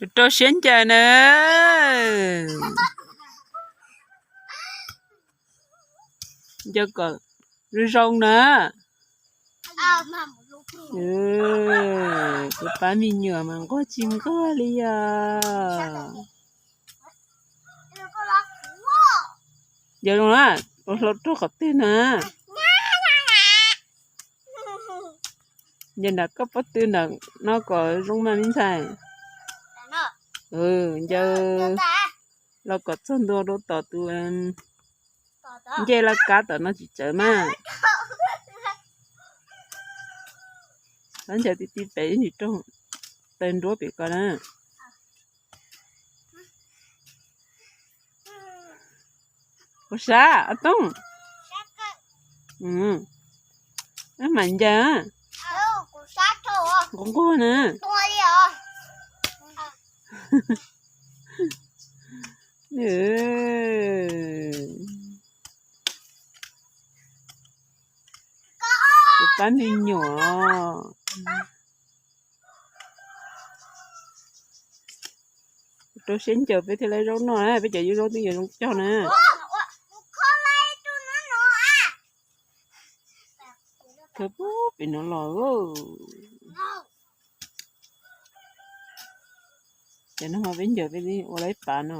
Rau siab ncaws na. Ncaws kom zoo zoo na. Kuv pab me nyuam mas nquag tsis nquag li os. Ncaws zoo na, ua hlau rau qhov twg na. Ncaws nram koj pob tw nram no kom zoo mas me ntxhais. Ncaws los kom txog ntua rau tom tus ncej laj kab tom no tsis tsawv mas. Lab ncaws ti ti pem ib ntsis rau taws nruab pem ko na. Ua sab ob tooj. Ab mas ncaws nquag nquag na. Kuv pab me nyuam. Rau siab ncaws peb thiaj li zaub noj na, peb cov yub zaub twb yuav zoo cog na. Khawb pem no los. Ces no peb ncaws peb ua laib pav no.